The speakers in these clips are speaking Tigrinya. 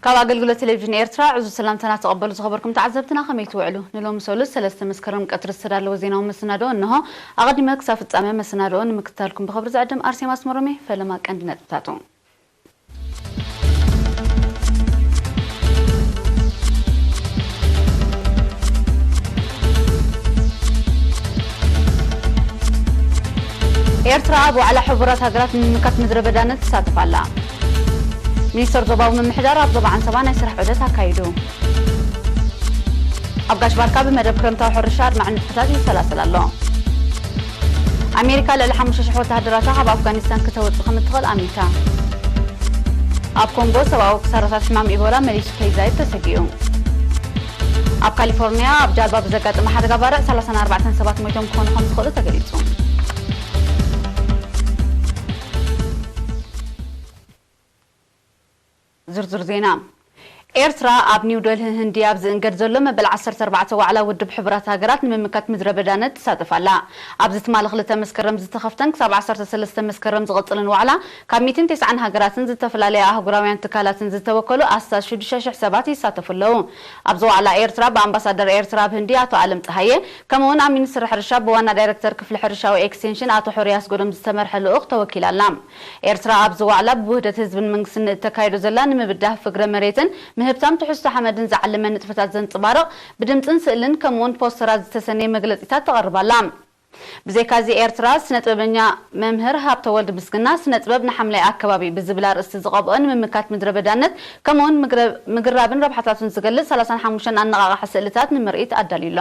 ካብ ኣገልግሎት ቴሌቪዥን ኤርትራ ዕዙዝ ሰላምታና ተቐበሉ ዝኸበርኩም ተዓዘብትና፣ ከመይ ትውዕሉ? ንሎሚ ሰሉስ ሰለስተ መስከረም ቀትሪ ዝተዳለወ ዜናዊ መሰናድኦ እንሆ። ኣቐዲመ ክሳብ ፍጻመ መሰናድኦ ንምክትታልኩም ብኽብሪ ዝዕድም ኣርሴማ ኣስመሮም እየ። ፈለማ ቀንዲ ነጥብታቱ። ኤርትራ ኣብ ዋዕላ ሕቡራት ሃገራት ንምምካት ምድረ በዳነት ትሳተፍ ኣላ። ሚኒስተር ዞባዊ ምምሕዳር ኣብ ዞባ ዓንሰባ ናይ ስራሕ ዑደት ኣካይዱ። ኣብ ጋሽ ባርካ ብመደብ ክረምታዊ ሕርሻ ኣድማዒ ንጥፈታት ይሰላሰል ኣሎ። ኣሜሪካ ልዕሊ ሓሙሽተ ሽሕ ወተሃደራታ ካብ ኣፍጋኒስታን ክተውጽእ ከም እትኽእል ኣሚታ። ኣብ ኮንጎ ሰብኣዊ ክሳራታት ሕማም ኢቦላ መሊሱ ከይዛይድ ተሰጊኡ። ኣብ ካሊፎርኒያ ኣብ ጃልባ ብዘጋጠመ ሓደጋ ባርዕ ሰላሳን ኣርባዕተን ሰባት ሞይቶም ክኾኑ ከም ዝኽእሉ ተገሊጹ። ዝርዝር ዜና። ኤርትራ ኣብ ኒው ደልሂ ህንዲ ኣብ ዝእንገድ ዘሎ መበል ዓሰርተ ኣርባዕተ ዋዕላ ውድብ ሕቡራት ሃገራት ንምምካት ምድረ በዳነት ትሳተፍ ኣላ። ኣብዚ ትማሊ ክልተ መስከረም ዝተኸፍተን ክሳብ ዓሰርተ ሰለስተ መስከረም ዝቕጽልን ዋዕላ ካብ ሚእትን ተስዓን ሃገራትን ዝተፈላለያ ኣህጉራውያን ትካላትን ዝተወከሉ ኣስታት ሽዱሽተ ሽሕ ሰባት ይሳተፉ ኣለዉ። ኣብዚ ዋዕላ ኤርትራ ብኣምባሳደር ኤርትራ ኣብ ህንዲ ኣቶ ኣለም ጸሃየ፣ ከምኡውን ኣብ ሚኒስትሪ ሕርሻ ብዋና ዳይረክተር ክፍሊ ሕርሻዊ ኤክስቴንሽን ኣቶ ሑርያስ ጎዶም ዝተመርሐ ልኡኽ ተወኪላ ኣላ። ኤርትራ ኣብዚ ዋዕላ ብውህደት ህዝብን መንግስትን እተካይዶ ዘላ ንምብዳህ ፍግረ መሬትን ምህብታም ትሕዝቶ ሓመድን ዝዓለመ ንጥፈታት ዘንጸባርቕ ብድምጽን ስእልን ከምኡውን ፖስተራት ዝተሰነየ መግለጺታት ተቕርብ ኣላ። ብዘይካዚ ኤርትራ ስነ ጥበበኛ መምህር ሃብተ ወልድ ምስግና ስነ ጥበብ ንሓምላይ ኣከባቢ ብዝብል ኣርእስቲ ዝቐብኦ ንምምካት ምድረ በዳነት ከምኡውን ምግረ-፣ ምግራብን ረብሓታቱን ዝገልጽ ሰላሳን ሓሙሽተን ኣነቓቓሒ ስእልታት ንምርኢት ኣዳልዩ ኣሎ።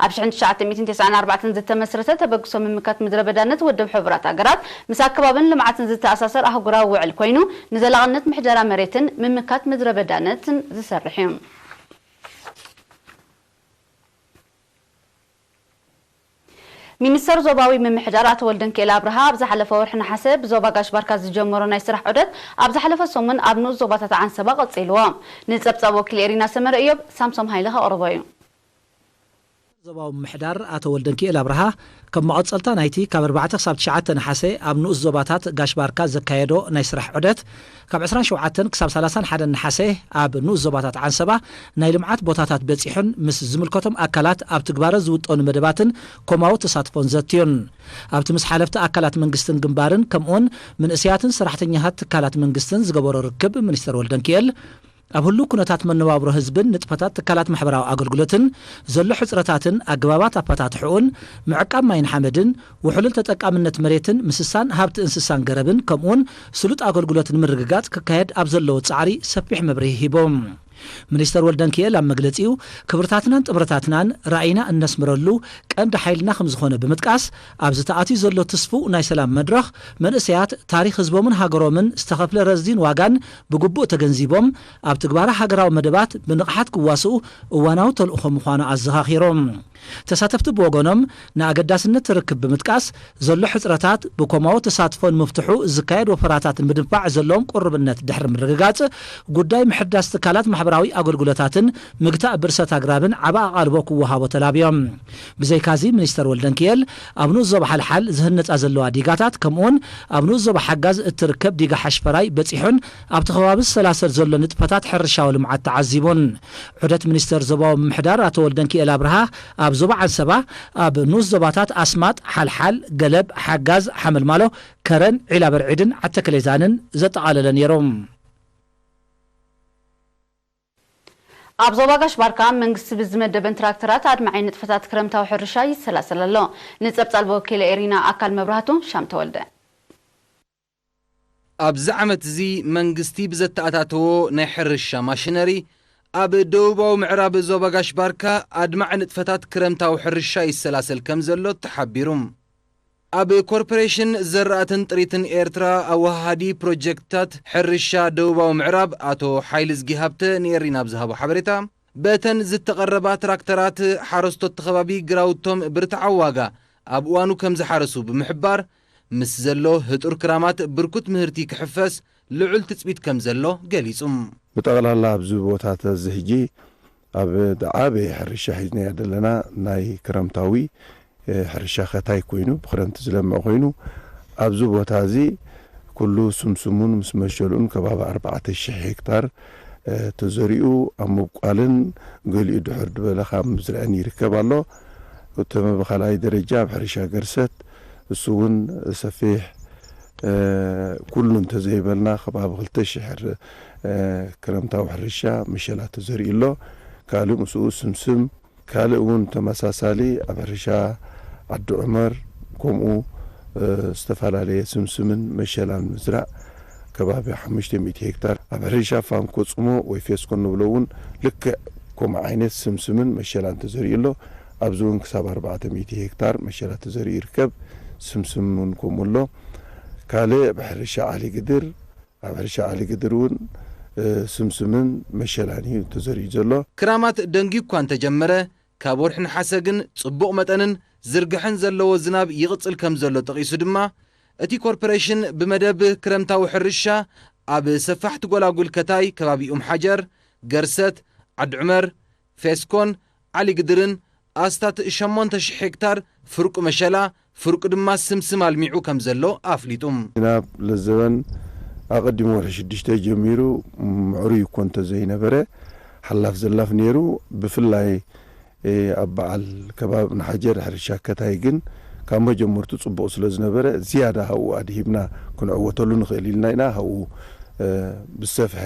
ኣብ ሽሕን ትሽዓተ ሚእትን ተስዓን ኣርባዕተን ዝተመስረተ ተበግሶ ምምካት ምድረ በዳነት ውድብ ሕቡራት ሃገራት ምስ ኣከባብን ልምዓትን ዝተኣሳሰር ኣህጉራዊ ውዕል ኮይኑ፣ ንዘላቕነት ምሕደራ መሬትን ምምካት ምድረ በዳነትን ዝሰርሕ እዩ። ሚኒስተር ዞባዊ ምምሕዳር ኣቶ ወልደንኪኤል ኣብርሃ ኣብ ዝሓለፈ ወርሒ ነሓሰ ብዞባ ጋሽ ባርካ ዝጀመሮ ናይ ስራሕ ዑደት ኣብ ዝሓለፈ ሰሙን ኣብ ንኡስ ዞባታት ዓንሰባ ቀጺልዎ። ንጸብጻብ ወኪል ኤሪና ሰመረ እዮብ ሳምሶም ሃይለ ከቕርቦ እዩ። ዞባዊ ምምሕዳር ኣቶ ወልደንኪኤል ኣብርሃ፣ ከም መቐጸልታ ናይቲ ካብ ኣርባዕተ ክሳብ ትሽዓተ ነሓሰ ኣብ ንኡስ ዞባታት ጋሽ ባርካ ዘካየዶ ናይ ስራሕ ዑደት፣ ካብ ዕስራን ሸውዓተን ክሳብ ሰላሳን ሓደን ነሓሰ ኣብ ንኡስ ዞባታት ዓንሰባ ናይ ልምዓት ቦታታት በጺሑን ምስ ዝምልከቶም ኣካላት ኣብ ትግባረ ዝውጠኑ መደባትን ኮማዊ ተሳትፎን ዘትዩን። ኣብቲ ምስ ሓለፍቲ ኣካላት መንግስትን ግንባርን ከምኡውን መንእሰያትን ሰራሕተኛታት ትካላት መንግስትን ዝገበሮ ርክብ፣ ሚኒስተር ወልደንኪኤል፣ ኣብ ህሉው ኩነታት መነባብሮ ህዝብን ንጥፈታት ትካላት ማሕበራዊ ኣገልግሎትን ዘሎ ሕጽረታትን ኣገባባት ኣፈታትሕኡን፣ ምዕቃብ ማይን ሓመድን፣ ውሕሉል ተጠቃምነት መሬትን ምስሳን ሃብቲ እንስሳን ገረብን፣ ከምኡውን ስሉጥ ኣገልግሎት ንምርግጋጽ ክካየድ ኣብ ዘለዎ ጻዕሪ ሰፊሕ መብርሂ ሂቦም። ሚኒስተር ወልደንኪኤል ኣብ መግለጺኡ፣ ክብርታትናን ጥምረታትናን ራእይና እነስምረሉ ቀንዲ ሓይልና ከም ዝኾነ ብምጥቃስ፣ ኣብዚ ተኣትዩ ዘሎ ትስፉው ናይ ሰላም መድረኽ፣ መንእሰያት ታሪኽ ህዝቦምን ሃገሮምን ዝተኸፍለ ረዚን ዋጋን ብግቡእ ተገንዚቦም፣ ኣብ ትግባረ ሃገራዊ መደባት ብንቕሓት ክዋስኡ እዋናዊ ተልእኾ ምዃኑ ኣዘኻኺሮም። ተሳተፍቲ ብወገኖም፣ ንኣገዳስነት ርክብ ብምጥቃስ፣ ዘሎ ሕጽረታት ብኮማዊ ተሳትፎ ንምፍትሑ ዝካየድ ወፈራታት ንምድንፋዕ ዘለዎም ቅሩብነት ድሕሪ ምርግጋጽ፣ ጉዳይ ምሕዳስ ትካላት ማሕበራዊ ኣገልግሎታትን ምግታእ ብርሰት ኣግራብን ዓቢ ኣቓልቦ ክወሃቦ ተላብዮም። ብዘይካዚ፣ ሚኒስተር ወልደንኪኤል ኣብ ንኡስ ዞባ ሓልሓል ዝህነጻ ዘለዋ ዲጋታት፣ ከምኡውን ኣብ ንኡስ ዞባ ሓጋዝ እትርከብ ዲጋ ሓሽፈራይ በጺሑን ኣብቲ ከባቢ ዝሰላሰል ዘሎ ንጥፈታት ሕርሻዊ ልምዓት ተዓዚቡን። ዑደት ሚኒስተር ዞባዊ ምምሕዳር ኣቶ ወልደንኪኤል ኣብርሃ ኣብ ዞባ ዓንሰባ፣ ኣብ ንኡስ ዞባታት ኣስማጥ፣ ሓልሓል፣ ገለብ፣ ሓጋዝ፣ ሓመልማሎ፣ ከረን፣ ዒላ በርዒድን ዓተከሌዛንን ዘጠቓለለ ነይሩ። ኣብ ዞባ ጋሽ ባርካ መንግስቲ ብዝመደበን ትራክተራት ኣድማዒ ንጥፈታት ክረምታዊ ሕርሻ ይሰላሰል ኣሎ። ንጸብጻብ ወኪል ኤሪና ኣካል መብራህቱ ሻም ተወልደ። ኣብዚ ዓመት እዚ መንግስቲ ብዘተኣታተዎ ናይ ሕርሻ ማሽነሪ ኣብ ደቡባዊ ምዕራብ ዞባ ጋሽ ባርካ ኣድማዒ ንጥፈታት ክረምታዊ ሕርሻ ይሰላሰል ከም ዘሎ ተሓቢሩ። ኣብ ኮርፖሬሽን ዘራእትን ጥሪትን ኤርትራ ኣወሃሃዲ ፕሮጀክትታት ሕርሻ ደቡባዊ ምዕራብ ኣቶ ሓይልዝጊ ሃብተ ንኤሪና ኣብ ዝሃቦ ሓበሬታ፣ በተን ዝተቐረባ ትራክተራት ሓረስቶት እቲ ከባቢ ግራውቶም ብርትዓዊ ዋጋ ኣብ እዋኑ ከም ዝሓረሱ ብምሕባር፣ ምስ ዘሎ ህጡር ክራማት ብርኩት ምህርቲ ክሕፈስ ልዑል ትጽቢት ከም ዘሎ ገሊጹ። ብጠቕላላ ኣብዚ ቦታታት እዚ ሕጂ ኣብ ዓቢ ሕርሻ ሒዝናዮ ዘለና ናይ ክረምታዊ፣ እ፣ ሕርሻ ከታይ ኮይኑ፣ ብክረምቲ ዝለምዕ ኮይኑ፣ ኣብዚ ቦታ እዚ ኩሉ ስምስሙን ምስ መሸልኡን ከባቢ ኣርባዕተ ሽሕ ሄክታር ተዘሪኡ ኣብ ምብቋልን ገሊኡ ድሕር ዝበለ ካብ ምዝርዕን ይርከብ ኣሎ። እቶም ብኻልኣይ ደረጃ ኣብ ሕርሻ ገርሰት እሱ እውን ሰፊሕ ኩሉ እንተዘይበልና ከባቢ ክልተ ሽሕ ክረምታዊ ሕርሻ መሸላ ተዘሪኡ ኣሎ። ካልእ ምስኡ ስምስም ካልእ እውን ተመሳሳሊ ኣብ ሕርሻ ዓዲ ዑመር ከምኡ ዝተፈላለየ ስምስምን መሸላን ምዝራእ ከባቢ ሓሙሽተ ሚእቲ ሄክታር ኣብ ሕርሻ ፋን ኮጽሞ ወይ ፌስኮ ንብሎ እውን ልክዕ ከምኡ ዓይነት ስምስምን መሸላን ተዘሪኡ ኣሎ። ኣብዚ እውን ክሳብ ኣርባዕተ ሚእቲ ሄክታር መሸላ ተዘሪኡ ይርከብ። ስምስም እውን ከምኡ ኣሎ። ካልእ ኣብ ሕርሻ ዓሊ ግድር ኣብ ሕርሻ ዓሊ ግድር እውን ስምስምን መሸላን እዩ ተዘሪኡ ዘሎ። ክራማት ደንጊዩ እኳ እንተጀመረ፣ ካብ ወርሒ ነሓሰ ግን ጽቡቕ መጠንን ዝርግሐን ዘለዎ ዝናብ ይቕጽል ከም ዘሎ ጠቒሱ ድማ፣ እቲ ኮርፖሬሽን ብመደብ ክረምታዊ ሕርሻ ኣብ ሰፋሕቲ ጎላጉል ከታይ ከባቢ ኡም ሓጀር፣ ገርሰት፣ ዓዲ ዑመር፣ ፌስኮን ዓሊ ግድርን ኣስታት ሸሞንተ ሽሕ ሄክታር ፍርቁ መሸላ፣ ፍርቁ ድማ ስምስም ኣልሚዑ ከም ዘሎ ኣፍሊጡ። ዝናብ ለዘበን ኣቐዲሙ ወርሒ ሽዱሽተ ጀሚሩ ምዕሩይ እኮ እንተዘይነበረ ሓላፍ ዘላፍ ነይሩ። ብፍላይ ኣብ በዓል ከባቢ ንሓጀር ሕርሻ ከታይ ግን ካብ መጀመርቱ ጽቡቕ ስለ ዝነበረ ዝያዳ ሃብኡ ኣድሂብና ክንዕወተሉ ንኽእል ኢልና ኢና። ሃብኡ ብዝሰፍሐ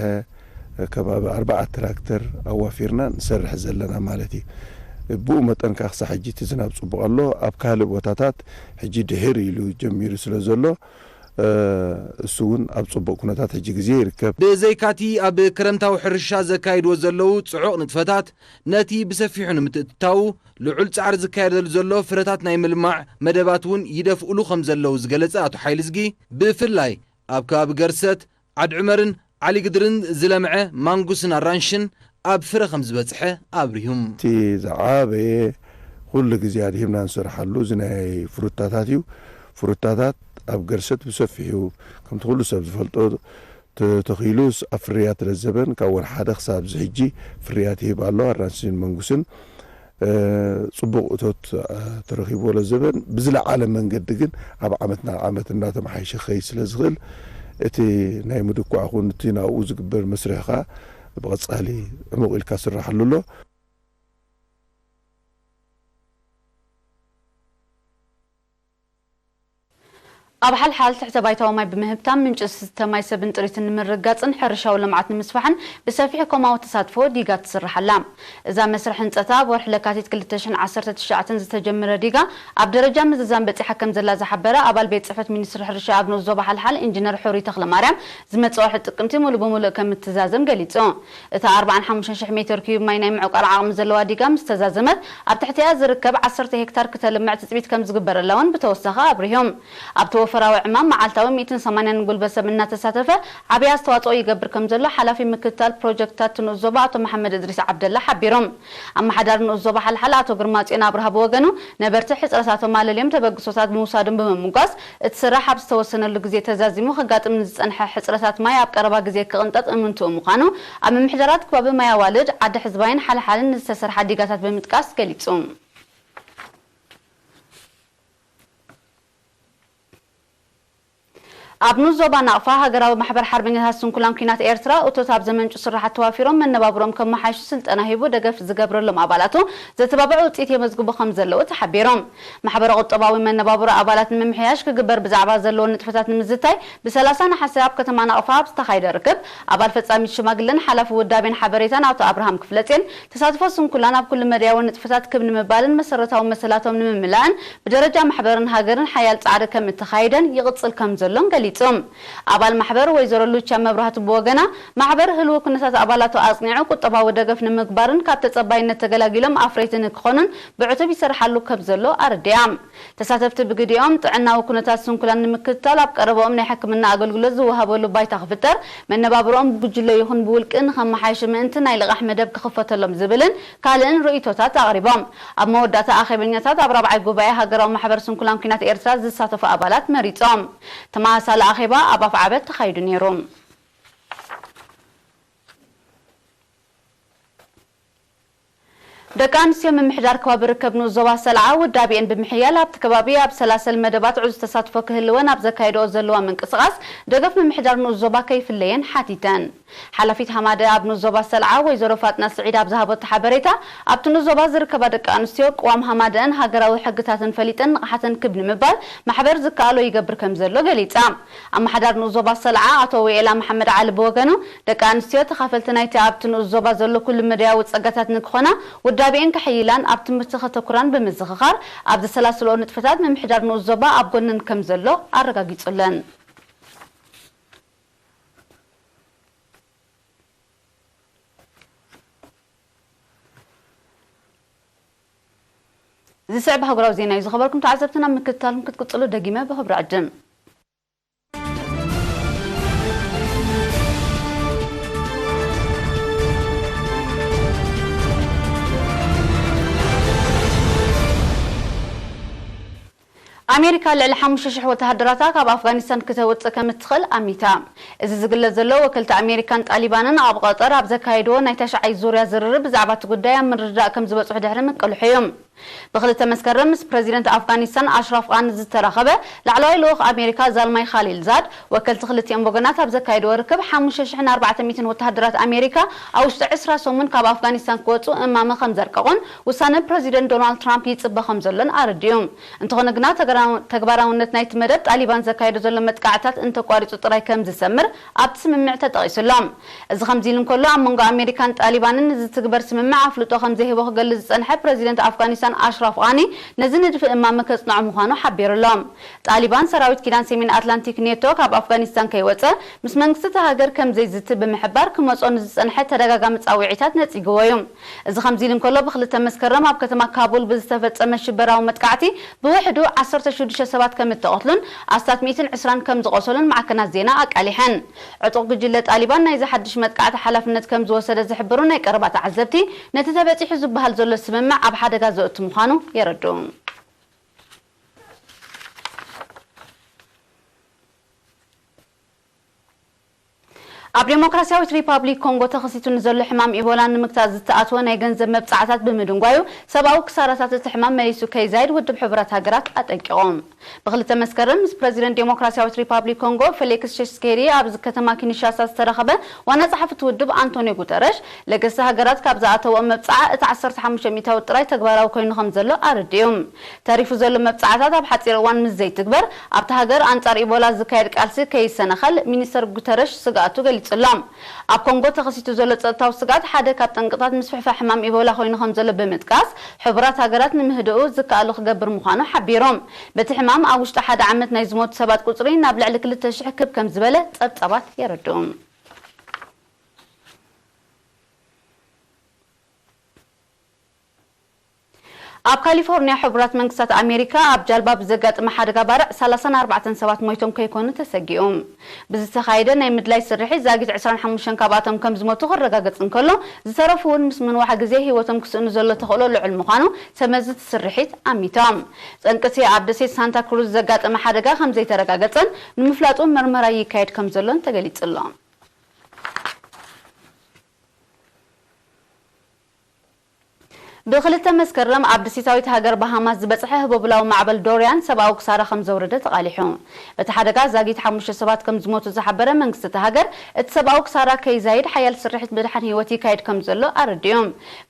ከባቢ ኣርባዓ ትራክተር ኣዋፊርና ንሰርሕ ዘለና ማለት እዩ። ብኡ መጠን ከዓ ክሳብ ሕጂ እቲ ዝናብ ጽቡቕ ኣሎ። ኣብ ካልእ ቦታታት ሕጂ ድሕር ኢሉ ጀሚሩ ስለ ዘሎ እሱ እውን ኣብ ጽቡቕ ኩነታት ሕጂ ግዜ ይርከብ። ብዘይካቲ ኣብ ክረምታዊ ሕርሻ ዘካይድዎ ዘለዉ ጽዑቕ ንጥፈታት ነቲ ብሰፊሑ ንምትእትታዉ ልዑል ጻዕሪ ዝካየደሉ ዘሎ ፍረታት ናይ ምልማዕ መደባት እውን ይደፍእሉ ከም ዘለዉ ዝገለጸ ኣቶ ሓይልዝጊ፣ ብፍላይ ኣብ ከባቢ ገርሰት፣ ዓድ ዑመርን ዓሊ ግድርን ዝለምዐ ማንጉስን ኣራንሽን ኣብ ፍረ ከም ዝበጽሐ ኣብሪሁ። እቲ ዝዓበየ ኩሉ ግዜ ኣድሂብና ንሰርሓሉ እዚ ናይ ፍሩታታት እዩ። ፍሩታታት ኣብ ገርሰት ብሰፊሑ ከምቲ ኩሉ ሰብ ዝፈልጦ ተተኺሉስ ኣብ ፍርያት ለዘበን ካብ ወርሒ ሓደ ክሳብ እዚ ሕጂ ፍርያት ይህብ ኣሎ። ኣራንሽን መንጉስን ጽቡቕ እቶት ተረኺብዎ ለዘበን ብዝለዓለ መንገዲ ግን ኣብ ዓመት ናብ ዓመት እናተመሓየሸ ክኸይድ ስለ ዝኽእል እቲ ናይ ምድኳዕ ኹን እቲ ናብኡ ዝግበር መስርሕ ኸኣ ብቐጻሊ ዕሙቕ ኢልካ ስራሓሉ ኣሎ። ኣብ ሓልሓል ትሕተ ባይታዊ ማይ ብምህብታም ምንጪ ዝስተ ማይ ሰብን ጥሪትን ንምርግጋጽን ሕርሻዊ ልምዓት ንምስፋሕን ብሰፊሑ ኮማዊ ተሳትፎ ዲጋ ትስራሕ ኣላ። እዛ መስርሕ ህንጸታ ኣብ ወርሒ ለካቲት ክልተ ሽሕን ዓሰርተ ትሽዓተን ዝተጀመረ ዲጋ ኣብ ደረጃ ምዝዛም በጺሓ ከም ዘላ ዝሓበረ ኣባል ቤት ጽሕፈት ሚኒስትሪ ሕርሻ ኣብ ንኡስ ዞባ ሓልሓል ኢንጂነር ሕሩይ ተኽለማርያም፣ ዝመጽእ ወርሒ ጥቅምቲ ሙሉእ ብሙሉእ ከም እትዛዘም ገሊጹ። እታ ኣርባዓን ሓሙሽተን ሽሕ ሜትር ኪዩብ ማይ ናይ ምዕቋር ዓቕሚ ዘለዋ ዲጋ ምስ ተዛዘመት፣ ኣብ ትሕቲኣ ዝርከብ ዓሰርተ ሄክታር ክተልምዕ ትጽቢት ከም ዝግበረላ እውን ብተወሳኺ ኣብሪሁ። ኣብቲ ወፈራዊ ዕማም መዓልታዊ ሚእትን ሰማንያን ጉልበት ሰብ እናተሳተፈ ዓብዪ ኣስተዋፅኦ ይገብር ከም ዘሎ ሓላፊ ምክትታል ፕሮጀክትታት እቲ ንኡስ ዞባ ኣቶ መሓመድ እድሪስ ዓብደላ ሓቢሮም። ኣመሓዳሪ ንኡስ ዞባ ሓልሓል ኣቶ ግርማፅዮን ኣብርሃ ብወገኑ፣ ነበርቲ ሕፅረታቶም ኣለልዮም ተበግሶታት ምውሳዶም ብምምጓስ፣ እቲ ስራሕ ኣብ ዝተወሰነሉ ግዜ ተዛዚሙ ከጋጥም ንዝጸንሐ ሕጽረታት ማይ ኣብ ቀረባ ግዜ ክቕንጠጥ እምንትኡ ምዃኑ፣ ኣብ ምምሕዳራት ከባቢ ማይ ኣዋልድ፣ ዓዲ ሕዝባይን ሓልሓልን ንዝተሰርሓ ዲጋታት ብምጥቃስ ገሊጹ። ኣብ ንኡስ ዞባ ናቕፋ፣ ሃገራዊ ማሕበር ሓርበኛታት ስንኩላን ኲናት ኤርትራ፣ እቶት ኣብ ዘመንጩ ስራሓት ተዋፊሮም መነባብሮም ከመሓይሹ ስልጠና ሂቡ ደገፍ ዝገብረሎም ኣባላቱ ዘተባብዕ ውጽኢት የመዝግቡ ከም ዘለዉ ተሓቢሩ። ማሕበረ ቁጠባዊ መነባብሮ ኣባላት ንምምሕያሽ ክግበር ብዛዕባ ዘለዎ ንጥፈታት ንምዝታይ፣ ብሰላሳ ነሓሰ ኣብ ከተማ ናቕፋ ኣብ ዝተኻየደ ርክብ፣ ኣባል ፈጻሚት ሽማግለን ሓላፊ ውዳቤን ሓበሬታን ኣቶ ኣብርሃም ክፍለጽዮን፣ ተሳትፎ ስንኩላን ኣብ ኩሉ መዳያዊ ንጥፈታት ክብ ንምባልን መሰረታዊ መሰላቶም ንምምላእን ብደረጃ ማሕበርን ሃገርን ሓያል ጻዕሪ ከም እተኻየደን ይቕጽል ከም ዘሎን ገሊጹ። ኣባል ማሕበር ወይዘሮ ሉቻ መብራህቱ ብወገና፣ ማሕበር ህልዊ ኩነታት ኣባላቱ ኣጽኒዑ ቁጠባዊ ደገፍ ንምግባርን ካብ ተጸባይነት ተገላጊሎም ኣፍረይቲ ንክኾኑን ብዕቱብ ይሰርሓሉ ከም ዘሎ ኣረዲኣ። ተሳተፍቲ ብግዲኦም፣ ጥዕናዊ ኩነታት ስንኩላን ንምክትታል ኣብ ቀረባኦም ናይ ሕክምና ኣገልግሎት ዝወሃበሉ ባይታ ክፍጠር፣ መነባብሮኦም ብጉጅለ ይኹን ብውልቂ ንኸመሓይሹ ምእንቲ ናይ ልቓሕ መደብ ክኽፈተሎም ዝብልን ካልእን ርእይቶታት ኣቕሪቦም። ኣብ መወዳእታ ኣኼበኛታት ኣብ ራብዓይ ጉባኤ ሃገራዊ ማሕበር ስንኩላን ኲናት ኤርትራ ዝሳተፉ ኣባላት መሪጾም። ተመሳሳሊ ኣኼባ ኣብ ኣፍዓበት ተኻይዱ ነይሩ። ደቂ ኣንስትዮ ምምሕዳር ከባቢ ርከብ ንኡስ ዞባ ሰልዓ ውዳቤአን ብምሕያል ኣብቲ ከባቢ ኣብ ሰላሰል መደባት ዕዙዝ ተሳትፎ ክህልወን ኣብ ዘካየድኦ ዘለዋ ምንቅስቓስ ደገፍ ምምሕዳር ንኡስ ዞባ ከይፍለየን ሓቲተን። ሓላፊት ሃማደኣ ኣብ ንኡስ ዞባ ሰልዓ ወይዘሮ ፋጥና ስዒድ ኣብ ዝሃበቶ ሓበሬታ፣ ኣብቲ ንኡስ ዞባ ዝርከባ ደቂ ኣንስትዮ ቅዋም ሃማደኣን ሃገራዊ ሕግታትን ፈሊጠን ንቕሓተን ክብ ንምባል ማሕበር ዝከኣሎ ይገብር ከም ዘሎ ገሊጻ። ኣመሓዳሪ ንኡስ ዞባ ሰልዓ ኣቶ ወኤላ መሓመድ ዓሊ ብወገኑ፣ ደቂ ኣንስትዮ ተኻፈልቲ ናይቲ ኣብቲ ንኡስ ዞባ ዘሎ ኩሉ መዳያዊ ጸጋታት ንክኾና፣ ውዳቤአን ከሕይላን ኣብ ትምህርቲ ከተኩራን ብምዝኽኻር፣ ኣብ ዘሰላስልኦ ንጥፈታት ምምሕዳር ንኡስ ዞባ ኣብ ጎነን ከም ዘሎ ኣረጋጊጹለን። ዝስዕብ ኣህጉራዊ ዜና እዩ ዝኸበርኩም ተዓዘብትና፣ ምክትታልኩም ክትቅጽሉ ደጊመ ብኽብሪ ዕድም። ኣሜሪካ ልዕሊ ሓሙሽተ ሽሕ ወተሃደራታ ካብ ኣፍጋኒስታን ክተውጽእ ከም እትኽእል ኣሚታ። እዚ ዝግለጽ ዘሎ፣ ወከልቲ ኣሜሪካን ጣሊባንን ኣብ ቐጠር ኣብ ዘካየድዎ ናይ ታሽዓይ ዙርያ ዝርርብ ብዛዕባ እቲ ጉዳይ ኣብ ምርድዳእ ከም ዝበጽሑ ድሕሪ ምቅልሑ እዩ። ብክልተ መስከረም ምስ ፕረዚደንት ኣፍጋኒስታን ኣሽራፍ ቃኒ ዝተራኸበ ላዕለዋይ ልኡኽ ኣሜሪካ ዛልማይ ኻሊልዛድ፣ ወከልቲ ክልቲኦም ወገናት ኣብ ዘካየድዎ ርክብ፣ ሓሙሽተ ሽሕን ኣርባዕተ ሚእትን ወተሃደራት ኣሜሪካ ኣብ ውሽጢ ዕስራ ሰሙን ካብ ኣፍጋኒስታን ክወጹ እማመ ከም ዘርቀቑን ውሳነ ፕረዚደንት ዶናልድ ትራምፕ ይጽበ ከም ዘሎን ኣረዲኡ። እንተኾነ ግና፣ ተግራ-፣ ተግባራውነት ናይቲ መደብ፣ ጣሊባን ዘካየዶ ዘሎ መጥቃዕታት እንተቋሪጹ ጥራይ ከም ዝሰምር ኣብቲ ስምምዕ ተጠቒሱ ኣሎ። እዚ ከምዚ ኢሉ እንከሎ፣ ኣብ መንጎ ኣሜሪካን ጣሊባንን ንዝትግበር ስምምዕ ኣፍልጦ ከም ዘይህቦ ክገልጽ ዝጸንሐ ፕረዚደንት ኣፍጋኒስታን ኣሽራፍ ቃኒ፣ ነዚ ንድፊ እማመ ከጽንዖ ምዃኑ ሓቢሩ ኣሎ። ጣሊባን፣ ሰራዊት ኪዳን ሰሜን ኣትላንቲክ ኔቶ ካብ ኣፍጋኒስታን ከይወጸ ምስ መንግስቲ እታ ሃገር ከም ዘይዝቲ ብምሕባር፣ ክመጾ ንዝጸንሐ ተደጋጋሚ ጻውዒታት ነጺግዎ እዩ። እዚ ከምዚ ኢሉ እንከሎ፣ ብክልተ መስከረም ኣብ ከተማ ካቡል ብዝተፈጸመ ሽበራዊ መጥቃዕቲ ብውሕዱ ዓሰርተ ሽዱሽተ ሰባት ከም እተቐትሉን ኣስታት ሚእትን ዕስራን ከም ዝቖሰሉን ማዕከናት ዜና ኣቃሊሐን። ዕጡቕ ጉጅለ ጣሊባን ናይዚ ሓድሽ መጥቃዕቲ ሓላፍነት ከም ዝወሰደ ዝሕብሩ ናይ ቀረባ ተዓዘብቲ፣ ነቲ ተበጺሑ ዝበሃል ዘሎ ስምምዕ ኣብ ሓደጋ ዘእቱ ምዃኑ የረድኡ። ኣብ ዴሞክራሲያዊት ሪፓብሊክ ኮንጎ ተኸሲቱ ንዘሎ ሕማም ኢቦላ ንምግታእ ዝተኣትወ ናይ ገንዘብ መብጻዕታት ብምድንጓዩ፣ ሰብኣዊ ክሳራታት እቲ ሕማም መሊሱ ከይዛይድ ውድብ ሕቡራት ሃገራት ኣጠንቂቑ። ብክልተ መስከረም ምስ ፕረዚደንት ዴሞክራሲያዊት ሪፓብሊክ ኮንጎ ፌሊክስ ሸስኬዲ ኣብዚ ከተማ ኪንሻሳ ዝተራኸበ ዋና ጸሓፊ እቲ ውድብ ኣንቶኒዮ ጉተረሽ፣ ለገስቲ ሃገራት ካብ ዝኣተውኦ መብጽዓ እቲ ዓሰርተ ሓሙሽተ ሚእታዊ ጥራይ ተግባራዊ ኮይኑ ከም ዘሎ ኣረዲኡ። ተሪፉ ዘሎ መብጽዓታት ኣብ ሓጺር እዋን ምስ ዘይትግበር፣ ኣብታ ሃገር ኣንጻር ኢቦላ ዝካየድ ቃልሲ ከይሰናኸል ሚኒስተር ጉተረሽ ስግኣቱ ገሊጹ ኣሎ። ኣብ ኮንጎ ተኸሲቱ ዘሎ ጸጥታዊ ስግኣት ሓደ ካብ ጠንቅታት ምስፍሕፋሕ ሕማም ኢቦላ ኮይኑ ከም ዘሎ ብምጥቃስ፣ ሕቡራት ሃገራት ንምህድኡ ዝከኣሎ ክገብር ምዃኑ ሓቢሩ። በቲ ሕማም ኣብ ውሽጢ ሓደ ዓመት ናይ ዝሞቱ ሰባት ቁጽሪ ናብ ልዕሊ ክልተ ሽሕ ክብ ከም ዝበለ ጸብጻባት የረድኡ። ኣብ ካሊፎርኒያ፣ ሕቡራት መንግስታት ኣሜሪካ ኣብ ጃልባ ብዘጋጠመ ሓደጋ ባርዕ ሰላሳን ኣርባዕተን ሰባት ሞይቶም ከይኮኑ ተሰጊኡ። ብዝተኻየደ ናይ ምድላይ ስርሒት ዛጊት ዕስራን ሓሙሽተን ካብኣቶም ከም ዝሞቱ ክረጋገጽ እንከሎ፣ ዝተረፉ እውን ምስ ምንዋሕ ግዜ ህይወቶም ክስእኑ ዘሎ ተኽእሎ ልዑል ምዃኑ ተመዝቲ ስርሒት ኣሚቶም። ጠንቅቲ ኣብ ደሴት ሳንታ ክሩዝ ዘጋጠመ ሓደጋ ከም ዘይተረጋገጸን ንምፍላጡ መርመራ ይካየድ ከም ዘሎን ተገሊጹ ኣሎ። ብክልተ መስከረም ኣብ ደሴታዊት ሃገር ባሃማስ ዝበጽሐ ህቦብላዊ ማዕበል ዶርያን ሰብኣዊ ክሳራ ከም ዘውረደ ተቓሊሑ። በቲ ሓደጋ ዛጊት ሓሙሽተ ሰባት ከም ዝሞቱ ዝሓበረ መንግስቲ እታ ሃገር፣ እቲ ሰብኣዊ ክሳራ ከይዛይድ ሓያል ስርሒት ምድሓን ህይወት ይካየድ ከም ዘሎ ኣረዲኡ።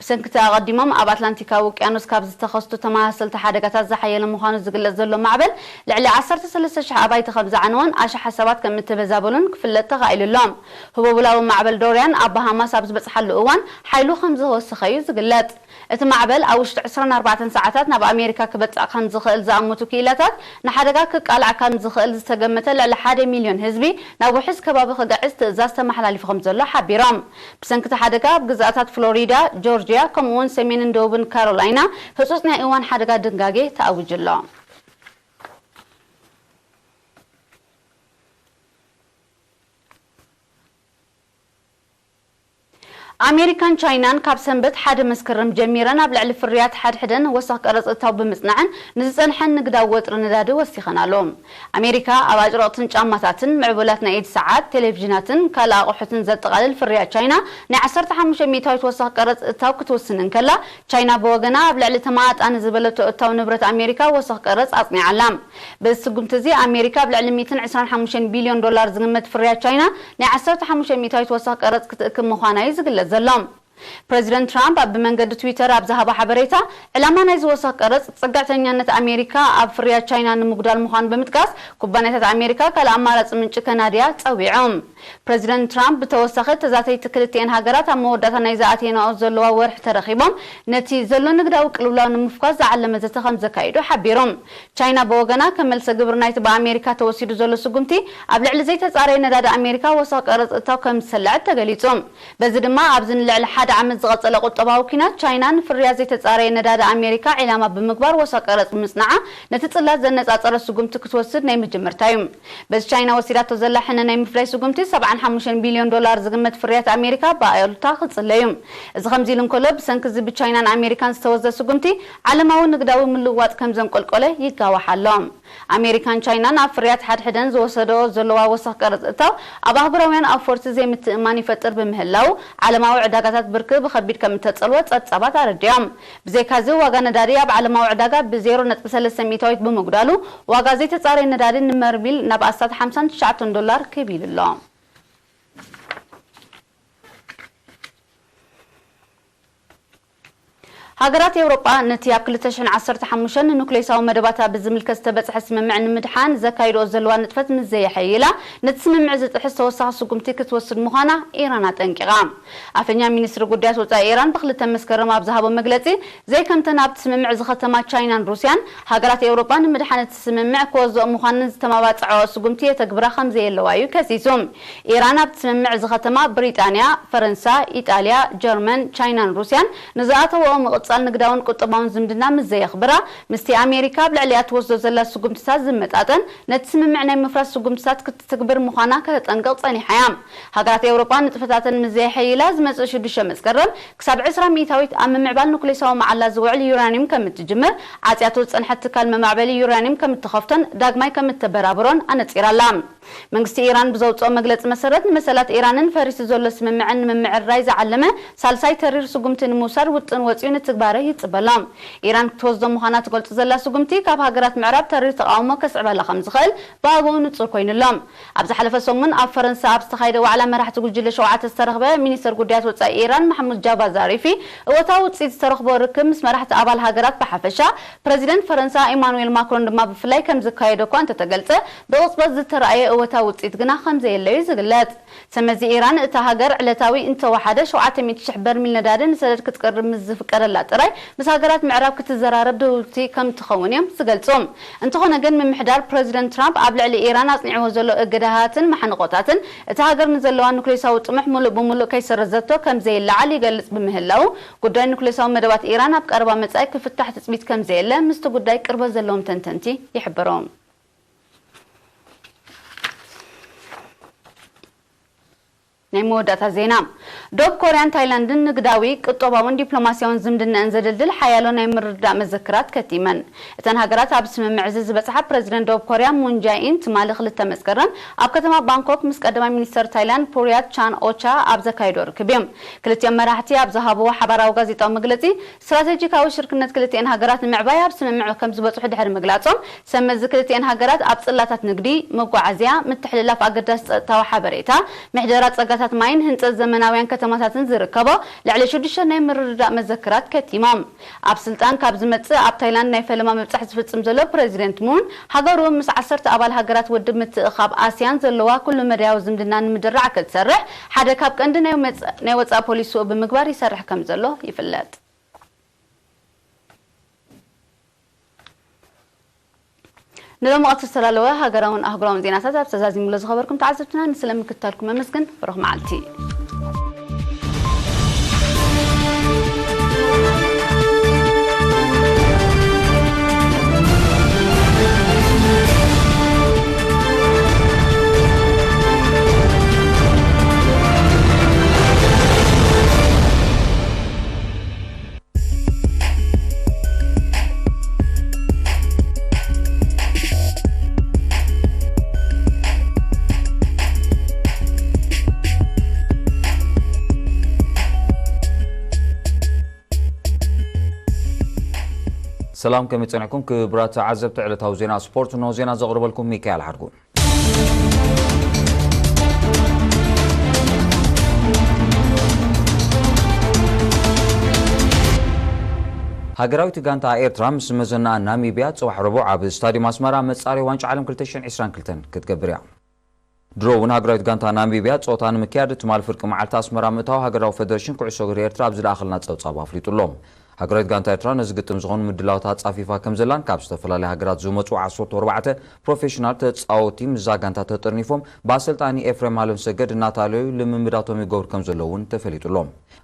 ብሰንኪ እቲ ኣቐዲሞም ኣብ ኣትላንቲካዊ ውቅያኖስ ካብ ዝተኸስቱ ተመሳሰልቲ ሓደጋታት ዝሓየለ ምዃኑ ዝግለጽ ዘሎ ማዕበል፣ ልዕሊ ዓሰርተ ሰለስተ ሽሕ ኣባይቲ ከም ዝዓነወን ኣሽሓት ሰባት ከም እተበዛበሉን ክፍለጥ ተኻኢሉ ኣሎ። ህቦብላዊ ማዕበል ዶርያን ኣብ ባሃማስ ኣብ ዝበጽሓሉ እዋን ሓይሉ ከም ዝተወሰኸ እዩ ዝግለጽ። እቲ ማዕበል ኣብ ውሽጢ ዕስራን ኣርባዕተን ሰዓታት ናብ ኣሜሪካ ክበጽሕ ከም ዝኽእል ዝኣመቱ ክኢላታት፣ ንሓደጋ ክቃላዕ ከም ዝኽእል ዝተገመተ ልዕሊ ሓደ ሚልዮን ህዝቢ ናብ ውሑስ ከባቢ ክግዕዝ ትእዛዝ ተመሓላሊፉ ከም ዘሎ ሓቢሮም። ብሰንኪ እቲ ሓደጋ ኣብ ግዝኣታት ፍሎሪዳ፣ ጆርጅያ፣ ከምኡ'ውን ሰሜንን ደቡብን ካሮላይና ህጹጽ ናይ እዋን ሓደጋ ድንጋጌ ተኣዊጁ ኣሎ። ኣሜሪካን ቻይናን ካብ ሰንበት ሓደ መስከረም ጀሚረን ኣብ ልዕሊ ፍርያት ሓድሕደን ወሰኽ ቀረጽ እታው ብምጽናዐን ንዝጸንሐን ንግዳዊ ወጥሪ ነዳዲ ወሲኸን ኣሎ። ኣሜሪካ ኣብ ኣጭርቕትን ጫማታትን ምዕቡላት ናይ ኢድ ሰዓት፣ ቴሌቪዥናትን ካልእ ኣቑሑትን ዘጠቓልል ፍርያት ቻይና ናይ ዓሰርተ ሓሙሽተ ሚእታዊት ወሰኽ ቀረጽ እታው ክትውስን እንከላ፣ ቻይና ብወገና ኣብ ልዕሊ ተመጣጣኒ ዝበለቶ እታው ንብረት ኣሜሪካ ወሰኽ ቀረጽ ኣጽኒዓ ኣላ። በዚ ስጉምቲ እዚ ኣሜሪካ ኣብ ልዕሊ ሚእትን ዕስራን ሓሙሽተን ቢልዮን ዶላር ዝግመት ፍርያት ቻይና ናይ ዓሰርተ ሓሙሽተ ሚእታዊት ወሰኽ ቀረጽ ክትእክብ ምዃና እዩ ዝግለጽ ዘሎ። ፕረዚደንት ትራምፕ ኣብ ብመንገዲ ትዊተር ኣብ ዝሃቦ ሓበሬታ፣ ዕላማ ናይዚ ወሰኽ ቀረጽ ጽግዕተኛነት ኣሜሪካ ኣብ ፍርያት ቻይና ንምጉዳል ምዃኑ ብምጥቃስ፣ ኩባንያታት ኣሜሪካ ካልእ ኣማራጺ ምንጪ ከናድያ ጸዊዑ። ፕረዚደንት ትራምፕ ብተወሳኺ፣ ተዛተይቲ ክልቲኤን ሃገራት ኣብ መወዳእታ ናይ ዝኣተየናኦ ዘለዋ ወርሒ ተረኺቦም ነቲ ዘሎ ንግዳዊ ቅልውላው ንምፍኳስ ዝዓለመ ዘተ ከም ዘካይዱ ሓቢሩ። ቻይና ብወገና፣ ከም መልሰ ግብሪ ናይቲ ብኣሜሪካ ተወሲዱ ዘሎ ስጉምቲ፣ ኣብ ልዕሊ ዘይተጻረየ ነዳዲ ኣሜሪካ ወሰኽ ቀረጽ እታው ከም ዝሰለዐት ተገሊጹ። በዚ ድማ፣ ኣብዚ ንልዕሊ ሓደ ዓመት ዝቐጸለ ቁጠባዊ ኲናት፣ ቻይና ንፍርያት ዘይተጻረየ ነዳዲ ኣሜሪካ ዒላማ ብምግባር ወሰኽ ቀረጽ ብምጽናዓ፣ ነቲ ጽላት ዘነጻጸረ ስጉምቲ ክትወስድ ናይ መጀመርታ እዩ። በዚ ቻይና ወሲዳቶ ዘላ ሕነ ናይ ምፍላይ ስጉምቲ፣ ሰብዓን ሓሙሽተን ቢልዮን ዶላር ዝግመት ፍርያት ኣሜሪካ ብኣሉታ ክጽለ እዩ። እዚ ከምዚ ኢሉ እንከሎ፣ ብሰንኪ እዚ ብቻይናን ኣሜሪካን ዝተወስደ ስጉምቲ፣ ዓለማዊ ንግዳዊ ምልውዋጥ ከም ዘንቆልቆለ ይጋዋሕ ኣሎ። ኣሜሪካን ቻይናን ኣብ ፍርያት ሓድሕደን ዝወሰደኦ ዘለዋ ወሰኽ ቀረጽ እታው፣ ኣብ ኣህጉራውያን ኣውፈርቲ ዘይምትእምማን ይፈጥር ብምህላው፣ ዓለማዊ ዕዳጋታት ብርኪ ብኸቢድ ከም እተጸልወ ጸብጻባት ኣረዲኦም። ብዘይካዚ፣ ዋጋ ነዳዲ ኣብ ዓለማዊ ዕዳጋ ብ ዜሮ ነጥቢ ሰለስተ ሚእታዊት ብምጉዳሉ፣ ዋጋ ዘይተጻረየ ነዳዲ ንመርቢል ናብ ኣስታት ሓምሳን ትሽዓተን ዶላር ክብ ኢሉ ኣሎ። ሃገራት ኤውሮጳ፣ ነቲ ኣብ ክልተ ሽሕን ዓሰርተ ሓሙሽተን ንኑክሌሳዊ መደባታ ብዝምልከት ዝተበጽሐ ስምምዕ ንምድሓን ዘካይድኦ ዘለዋ ንጥፈት ምስ ዘየሐይላ፣ ነቲ ስምምዕ ዝጥሕስ ተወሳኺ ስጉምቲ ክትወስድ ምዃና ኢራን ኣጠንቂቓ። ኣፈኛ ሚኒስትሪ ጉዳያት ወጻኢ ኢራን ብክልተ መስከረም ኣብ ዝሃቦ መግለጺ፣ ዘይከምተን ኣብቲ ስምምዕ ዝኸተማ ቻይናን ሩስያን፣ ሃገራት ኤውሮጳ ንምድሓን እቲ ስምምዕ ክወዝኦ ምዃነን ዝተመባጽዐኦ ስጉምቲ የተግብራ ከም ዘየለዋ እዩ ከሲሱ። ኢራን ኣብቲ ስምምዕ ዝኸተማ ብሪጣንያ፣ ፈረንሳ፣ ኢጣልያ፣ ጀርመን፣ ቻይናን ሩስያን ንዝኣተወኦ ምቕጻል ንግዳውን ቁጠባውን ዝምድና ምስ ዘየኽብራ፣ ምስቲ ኣሜሪካ ኣብ ልዕሊኣ ትወስዶ ዘላ ስጉምትታት ዝመጣጠን፣ ነቲ ስምምዕ ናይ ምፍራስ ስጉምትታት ክትትግብር ምዃና ከተጠንቅቕ ጸኒሓ እያ። ሃገራት ኤውሮጳ ንጥፈታተን ምስ ዘየሐይላ፣ ዝመጽእ ሽዱሽተ መስከረም ክሳብ ዕስራ ሚእታዊት ኣብ ምምዕባል ኑክሌሳዊ መዓላ ዝውዕል ዩራኒየም ከም እትጅምር፣ ዓጽያቶ ዝጸንሐት ትካል መማዕበሊ ዩራኒየም ከም እትኸፍቶን ዳግማይ ከም እተበራብሮን ኣነጺራ ኣላ። መንግስቲ ኢራን ብዘውጽኦ መግለጺ መሰረት፣ ንመሰላት ኢራንን ፈሪሱ ዘሎ ስምምዕን ንምምዕርራይ ዝዓለመ ሳልሳይ ተሪር ስጉምቲ ንምውሳድ ውጥን ወጺኡ ንትግባረ ይጽበ ኣሎ። ኢራን ክትወስዶ ምዃና ትገልጾ ዘላ ስጉምቲ፣ ካብ ሃገራት ምዕራብ ተሪር ተቓውሞ ከስዕበላ ከም ዝኽእል ብኣግኡ ንጹር ኮይኑ ኣሎ። ኣብ ዝሓለፈ ሰሙን ኣብ ፈረንሳ ኣብ ዝተኻየደ ዋዕላ መራሕቲ ጉጅለ ሸውዓተ ዝተረኽበ ሚኒስተር ጉዳያት ወጻኢ ኢራን ማሕሙድ ጃቫድ ዛሪፊ፣ እወታዊ ውጽኢት ዝተረኽቦ ርክብ ምስ መራሕቲ ኣባል ሃገራት ብሓፈሻ፣ ፕረዚደንት ፈረንሳ ኢማኑኤል ማክሮን ድማ ብፍላይ ከም ዝካየደ እኳ እንተተገልጸ፣ ብቕጽበት ዝተራእየ እወታዊ ውጽኢት ግና ከም ዘየለ እዩ ዝግለጽ። ሰመዚ ኢራን፣ እታ ሃገር ዕለታዊ እንተወሓደ ሸውዓተ ሚእቲ ሽሕ በርሚል ነዳዲ ንሰደድ ክትቅርብ ምስ ዝፍቀደላ ጥራይ፣ ምስ ሃገራት ምዕራብ ክትዘራረብ ድውቲ ከም ትኸውን እዮም ዝገልጹ። እንተኾነ ግን፣ ምምሕዳር ፕረዚደንት ትራምፕ ኣብ ልዕሊ ኢራን ኣጽኒዕዎ ዘሎ እገዳታትን ማሕንቖታትን፣ እታ ሃገር ንዘለዋ ኑክሌሳዊ ጥሙሕ ምሉእ ብምሉእ ከይሰረዘቶ ከም ዘይለዓል ይገልጽ ብምህላው፣ ጉዳይ ኑክሌሳዊ መደባት ኢራን ኣብ ቀረባ መጻኢ ክፍታሕ ትጽቢት ከም ዘየለ ምስቲ ጉዳይ ቅርበት ዘለዎም ተንተንቲ ይሕብሩ። ናይ መወዳእታ ዜና። ዶብ ኮርያን ታይላንድን ንግዳዊ፣ ቁጠባውን ዲፕሎማስያውን ዝምድናኣን ዘደልድል ሓያሎ ናይ ምርድዳእ መዘክራት ከቲመን። እተን ሃገራት ኣብ ስምምዕ እዚ ዝበጽሓ ፕረዚደንት ዶብ ኮርያ ሙን ጃይኢን ትማሊ ክልተ መስከረም ኣብ ከተማ ባንኮክ ምስ ቀዳማይ ሚኒስተር ታይላንድ ፕሩያት ቻን ኦቻ ኣብ ዘካየዶ ርክብ እዮም። ክልቲኦም መራሕቲ ኣብ ዝሃብዎ ሓባራዊ ጋዜጣዊ መግለጺ፣ ስትራቴጂካዊ ሽርክነት ክልቲኤን ሃገራት ንምዕባይ ኣብ ስምምዕ ከም ዝበጽሑ ድሕሪ ምግላጾም፣ ሰመዚ ክልቲኤን ሃገራት ኣብ ጽላታት ንግዲ፣ መጓዓዝያ፣ ምትሕልላፍ ኣገዳሲ ጸጥታዊ ሓበሬታ፣ ምሕደራ ጸጋታት ማይን ህንጸት ዘመናውያን ከተማታትን ዝርከቦ ልዕሊ ሽዱሽተ ናይ ምርድዳእ መዘክራት ከቲሞም። ኣብ ስልጣን ካብ ዝመጽእ ኣብ ታይላንድ ናይ ፈለማ ምብጻሕ ዝፍጽም ዘሎ ፕረዚደንት ሙን፣ ሃገሩ ምስ ዓሰርተ ኣባል ሃገራት ውድብ ምትእኻብ ኣስያን ዘለዋ ኩሉ መዳያዊ ዝምድና ንምድራዕ ክትሰርሕ ሓደ ካብ ቀንዲ ናይ መጽ-፣ ናይ ወጻኢ ፖሊሲኡ ብምግባር ይሰርሕ ከም ዘሎ ይፍለጥ። ንሎሚ ቀትሪ ዝተዳለወ ሃገራውን ኣህጉራውን ዜናታት ኣብ ተዛዚሙሎ ዝኸበርኩም ተዓዘብትና ንስለ ምክታልኩም ኣመስግን። ብሩኽ መዓልቲ። ሰላም፣ ከመይ ጸኒሕኩም ክቡራት ተዓዘብቲ ዕለታዊ ዜና ስፖርት? እንሆ ዜና ዘቕርበልኩም ሚካኤል ሓድጉ። ሃገራዊት ጋንታ ኤርትራ ምስ መዘና ናሚብያ ጽባሕ ረቡዕ ኣብ ስታዲየም ኣስመራ መጻረዪ ዋንጫ ዓለም ክልተ ሽሕን ዕስራን ክልተን ክትገብር እያ። ድሮ እውን ሃገራዊት ጋንታ ናሚብያ ጸወታ ንምክያድ ትማል ፍርቂ መዓልቲ ኣስመራ ምእታው ሃገራዊ ፌደሬሽን ኩዕሶ እግሪ ኤርትራ ኣብ ዝለኣኸልና ጸብጻብ ኣፍሊጡ ኣሎ። ሃገራዊት ጋንታ ኤርትራ ነዚ ግጥም ዝኾኑ ምድላዋት ኣጻፊፋ ከም ዘላን ካብ ዝተፈላለያ ሃገራት ዝመጹ ዓሰርተ ኣርባዕተ ፕሮፌሽናል ተጻወቲ ምስዛ ጋንታ ተጠርኒፎም ብኣሰልጣኒ ኤፍሬም ኣለምሰገድ እናተኣለዩ ልምምዳቶም ይገብሩ ከም ዘለዉ እውን ተፈሊጡ ኣሎ።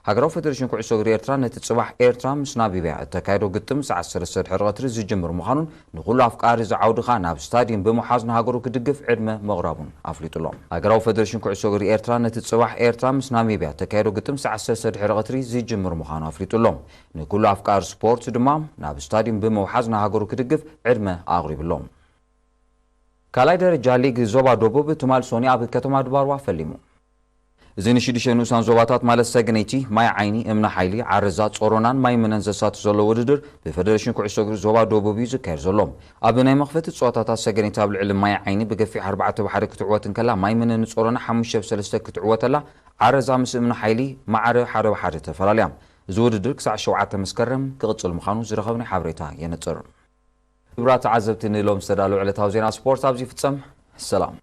ሃገራዊ ፌደሬሽን ኩዕሶ እግሪ ኤርትራ ነቲ ጽባሕ ኤርትራ ምስ ናሚብያ እተካየዶ ግጥም ሰዓት ሰለስተ ድሕሪ ቀትሪ ዝጅምር ምዃኑን ንኹሉ ኣፍቃሪ እዚ ዓውዲ ኸኣ ናብ ስታዲየም ብምሓዝ ንሃገሩ ክድግፍ ዕድመ ምቕራቡን ኣፍሊጡ ኣሎ። ሃገራዊ ፌደሬሽን ኩዕሶ እግሪ ኤርትራ ነቲ ጽባሕ ኤርትራ ምስ ናሚብያ እተካየዶ ግጥም ሰዓት ሰለስተ ድሕሪ ቀትሪ ዝጅምር ምዃኑ ኣፍሊጡ ኣሎ። ንኩሉ ኣፍቃሪ ስፖርት ድማ ናብ ስታዲየም ብምውሓዝ ንሃገሩ ክድግፍ ዕድመ ኣቕሪቡ ኣሎ። ካልኣይ ደረጃ ሊግ ዞባ ደቡብ ትማል ሶኒ ኣብ ከተማ ድባርዋ ፈሊሙ። እዚ ንሽዱሽተ ንኡሳን ዞባታት ማለት ሰገነይቲ፣ ማይ ዓይኒ፣ እምኒ ሓይሊ፣ ዓረዛ፣ ጾሮናን ማይ ምነን ዘሳቱ ዘሎ ውድድር ብፌደሬሽን ኩዕሶ እግሪ ዞባ ደቡብ እዩ ዝካየድ ዘሎ። ኣብ ናይ መኽፈቲ ጸወታታት ሰገነይቲ ኣብ ልዕሊ ማይ ዓይኒ ብገፊሕ ኣርባዕተ ብ ሓደ ክትዕወት እንከላ፣ ማይ ምነን ንጾሮና ሓሙሽተ ብ ሰለስተ ክትዕወተላ፣ ዓረዛ ምስ እምኒ ሓይሊ ማዕረ ሓደ ብ ሓደ ተፈላልያ። እዚ ውድድር ክሳዕ ሸውዓተ መስከረም ክቕጽል ምዃኑ ዝረኸብናዮ ሓበሬታ የነጽር። ክቡራት ተዓዘብቲ፣ ንሎም ዝተዳለዉ ዕለታዊ ዜና ስፖርት ኣብዚ ይፍጸም። ሰላም።